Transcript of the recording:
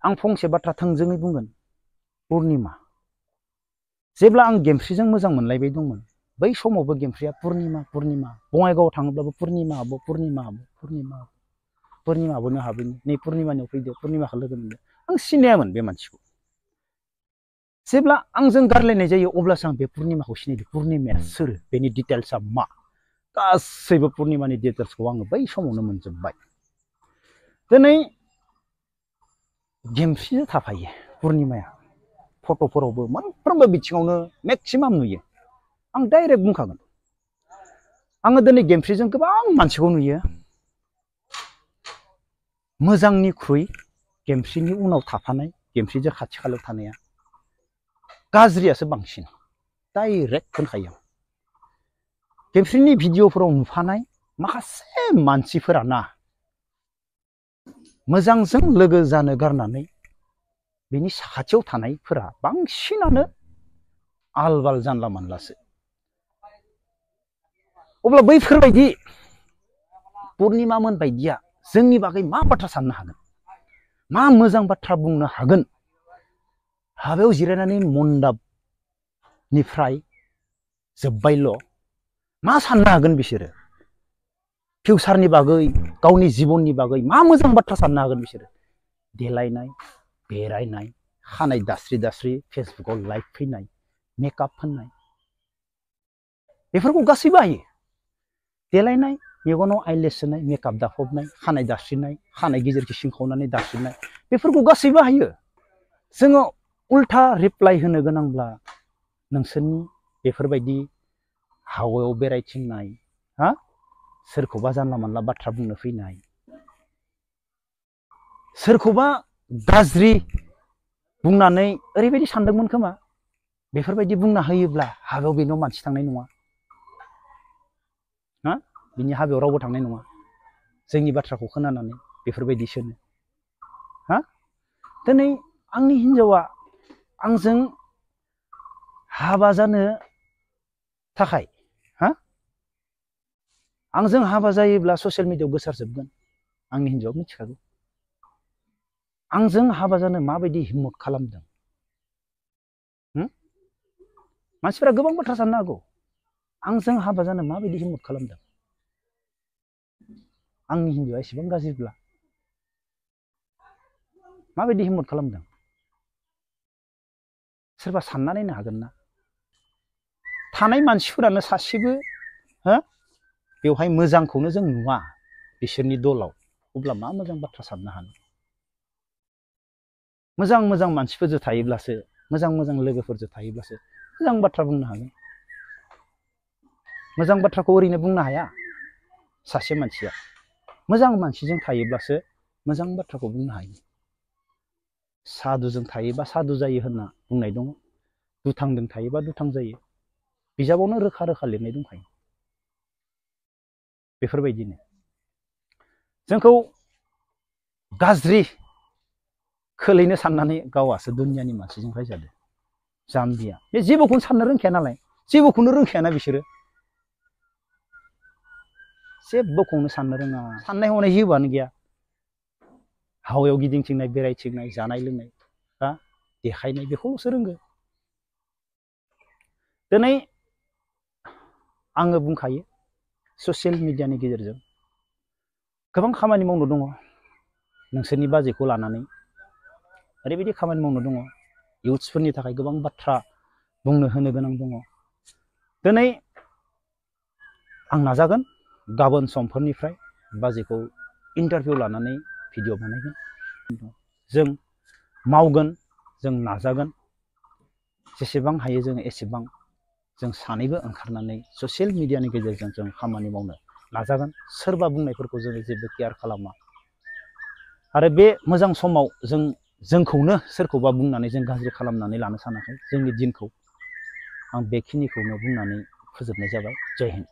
आं फंसे बाथ्रा थोंजोङै बुंगोन पुर्निमा जेब्ला आं गेमस्रिजों मोजां मोनलायबाय दंमोन बै समावबो गेमस्रिया पुर्निमा पुर्निमा बङाइगावआव थाङोब्लाबो पुर्निमा आब' पुर्निमा आब' पुर्निमा आब' पुर्निमा आब'नो हाबैनि नै पुर्निमानियाव फैदो पुर्निमाखौ लोगो मोनदो आं सिनायामोन बे मानसिखौ जेब्ला आंजों गारलायनाय जायो अब्लासो आं बे पुर्निमाखौ सिनायदो पुर्निमाया सोर बेनि डिटेल्सआ मा गासैबो पुर्निमानि डिटेल्सखौ आङो बै समावनो मोनजोब्बाय दिनै गेमस्रिजों थाफायो पुर्निमाया फट'फोरावबो मोनफ्रोमबो बिथिङावनो मेक्सिमाम नुयो आं डाइरेक्ट बुंखागोन आङो दिनै गेमस्रिजों गोबां मानसिखौ नुयो मोजांनिख्रुइ गेमस्रिनि उनाव थाफानाय गेमस्रिजों खाथि खालायाव थानाया गाज्रियासो बांसिन डाइरेक्ट होनखायो आं गेमस्रिनि भिडिअफोराव नुफानाय माखासे मानसिफोराना मोजांजों लोगो जानो गारनानै बिनि साखाथियाव थानायफोरा बांसिनानो आलबाल जानला मानलासो अब्ला बैफोरबायदि पुर्निमामोन बायदिया जोंनि बागै मा बाथ्रा साननो हागोन मा मोजां बाथ्रा बुंनो हागोन हाबायाव जिरायनानै मण्डपनिफ्राय जोब्बायल' मा साननो हागोन बिसोरो फिउचारनि बागै गावनि जिबननि बागै मा मोजां बाथ्रा साननो हागोन बिसोरो देलायनाय बेरायनाय खानाय दास्रि दास्रि फेसबुकाव लाइक फैनाय मेकआप फोननाय बेफोरखौ गासैबो हायो देलायनाय मेगनाव आइलेस सोनाय मेकआप दाफबनाय खानाय दास्रिनाय खानाय गेजेरखौ सिंखावनानै दास्रिनाय बेफोरखौ गासैबो हायो जोङो उल्था रिप्लाइ होनो गोनांब्ला नोंसोरनि बेफोरबायदि हावायाव बेरायथिंनाय हा सोरखौबा जानला मानला बाथ्रा बुंनो फैनाय सोरखौबा गाज्रि बुंनानै ओरैबायदि सानदोंमोन खोमा बेफोरबायदि बुंना होयोब्ला हाबायाव बेनाव मानसि थांनाय नङा हा बिनि हाबायाव रावबो थांनाय नङा जोंनि बाथ्राखौ खोनानानै बेफोरबायदि सोनो हा दिनै आंनि हिन्जावा आंजों हाबा जानो थाखाय हा आंजों हाबा जायोब्ला ससियेल मिडियायाव गोसारजोबगोन आंनि हिन्जावा मिथिखागौ आंजों हाबा जानो माबायदि हिम्मत खालामदों मानसिफोरा गोबां बाथ्रा साननो हागौ आंजों हाबा जानो माबायदि हिम्मत खालामदों आंनि हिन्जावा एसेबां गाज्रिब्ला माबायदि हिम्मत खालामदों सोरबा सानना नायनो हागोन ना थानाय मानसिफोरानो सासेबो हो बेवहाय मोजांखौनो जों नुवा बिसोरनि दलाव अब्ला मा मोजां बाथ्रा साननो हानो मोजां मोजां मानसिफोरजों थायोब्लासो मोजां मोजां लोगोफोरजों थायोब्लासो मोजां बाथ्रा बुंनो हागोन मोजां बाथ्राखौ ओरैनो बुंनो हाया सासे मानसिया मोजां मानसिजों थायोब्लासो मोजां बाथ्राखौ बुंनो हायो सादुजों थायोबा सादु जायो होनना बुंनाय दङ दुथांजों थायोबा दुथां जायो बिजाबावनो रोखा रोखा लिरनाय दंखायो बेफोरबायदिनो जोंखौ गाज्रि खोलैनो साननानै गावासो दुनियानि मानसिजों रायजादों जाम्बिया बे जेबोखौनो साननो रोंखाया नालाय जेबोखौनो रोंखायाना बिसोरो जेबोखौनो साननो रोङा साननाय हनाय जेबोआनो गैया हावायाव गिदिंथिंनाय बेरायथिंनाय जानाय लोंनाय हा देखायनाय बेखौल'सो रोंगो दिनै आङो बुंखायो ससियेल मिडियानि गेजेरजों गोबां खामानि मावनो दङ नोंसोरनि बाजेटखौ लानानै ओरैबायदि खामानि मावनो दङ इउथ्सफोरनि थाखाय गोबां बाथ्रा बुंनो होनो गोनां दङ दिनै आं नाजागोन गाबोन समफोरनिफ्राय बाजेटखौ इन्टारभिउ लानानै भिडिअ बानायगोन जों मावगोन जों नाजागोन जेसेबां हायो जों एसेबां जों सानैबो ओंखारनानै ससियेल मिडियानि गेजेरजों जों खामानि मावनो नाजागोन सोरबा बुंनायफोरखौ जोङो जेबो केयार खालामा आरो बे मोजां समाव जोंखौनो सोरखौबा बुंनानै जों गाज्रि खालामनानै लानो सानाखै जोंनि दिनखौ आं बेखिनिखौनो बुंनानै फोजोबनाय जाबाय जय हिन्द।